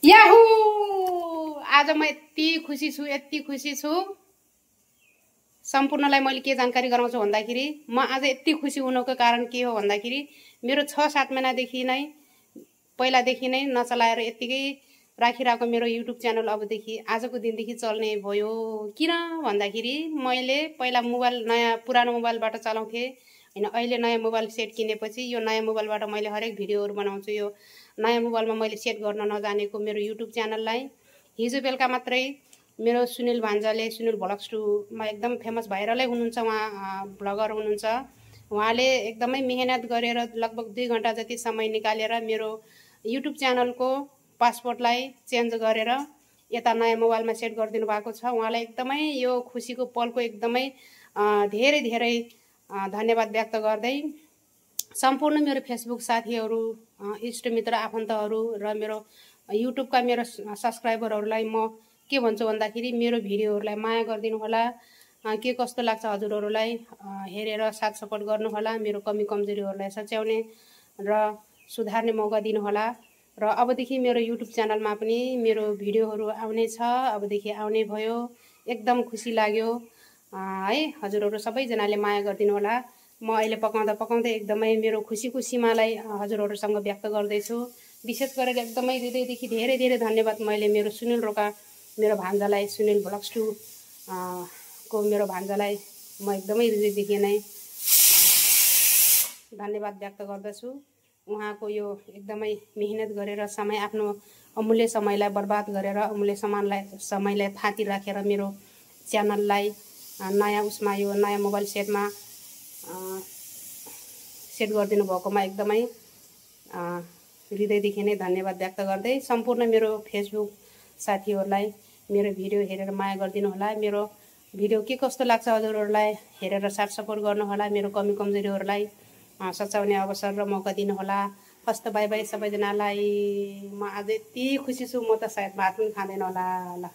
Yahoo आज म यति खुसी छु सम्पूर्णलाई मैले के जानकारी गराउँछु भन्दाखेरि म आज यति खुसी हुनुको कारण के हो भन्दाखेरि मेरो 6-7 महिनादेखि नै पहिलादेखि नै नचलाएर यतिकै राखिरहेको मेरो युट्युब च्यानल अबदेखि आजको दिनदेखि चल्ने भयो। किन भन्दाखेरि मैले पहिला मोबाइल नयाँ पुरानो मोबाइलबाट चलाउँथे हैन, अहिले नयाँ मोबाइल सेट किनेपछि यो नयाँ मोबाइलबाट मैले हरेक भिडियोहरु बनाउँछु। यो नयाँ मोबाइलमा मैले सेट गर्न नजानेको मेरो युट्युब च्यानललाई हिजो बेलुका मात्रै मेरो सुनिल भान्जाले सुनिल भ्लग्स 2 मा एकदम फेमस भाइरलै हुनुहुन्छ, उहाँ ब्लगर हुनुहुन्छ। उहाँले एकदमै मेहनत गरेर लगभग 2 घण्टा जति समय निकालेर मेरो युट्युब च्यानलको पासवर्डलाई चेन्ज गरेर यता नयाँ मोबाइलमा सेट गरिदिनु भएको छ। उहाँलाई एकदमै यो खुसीको पलको एकदमै धेरै धेरै धन्यवाद व्यक्त गर्दै सम्पूर्ण मेरो फेसबुक साथीहरु, इष्टमित्र आफन्तहरु र मेरो युट्युबका मेरो सब्स्क्राइबरहरुलाई म के भन्छु भन्दाखेरि मेरो भिडियोहरुलाई माया गरिदिनु होला। के कस्तो लाग्छ हजुरहरुलाई हेरेर साथ सपोर्ट गर्नु होला। मेरो कमी कमजोरीहरुलाई सच्याउने र सुधार्ने मौका दिनु होला। र अबदेखि मेरो युट्युब च्यानलमा पनि मेरो भिडियोहरु आउने छ, अबदेखि आउने भयो। एकदम खुसी लाग्यो है। हजुरहरु सबैजनाले माया गरिदिनु होला। म अहिले पकाउँदै एकदमै मेरो खुसीको सीमालाई हजुरहरुसँग व्यक्त गर्दै छु। विशेष गरेर एकदमै हृदयदेखि धेरै धेरै धन्यवाद मैले मेरो सुनिल रोका मेरो भान्जालाई सुनिल भ्लग्स 2 को मेरो भान्जालाई म एकदमै हृदयदेखि नै धन्यवाद व्यक्त गर्दछु। उहाँको यो एकदमै मेहनत गरेर समय आफ्नो अमूल्य समयलाई बर्बाद गरेर अमूल्य समयलाई थाती राखेर मेरो च्यानललाई नयाँ उसमा यो नयाँ मोबाइल सेटमा सेट गरिदिनु भएकोमा एकदमै हृदयदेखि नै धन्यवाद व्यक्त गर्दै सम्पूर्ण मेरो फेसबुक साथीहरुलाई मेरो भिडियो हेरेर माया गरिदिनु होला। मेरो भिडियो के कस्तो लाग्छ हजुरहरुलाई हेरेर साथ सपोर्ट गर्नु होला। मेरो कमी कमजोरीहरुलाई सच्याउने अवसर र मौका दिनु होला। हस्त बाइ बाइ सबैजनालाई। म आज यति खुसी छु म त सायद भात पनि खाँदैन होला।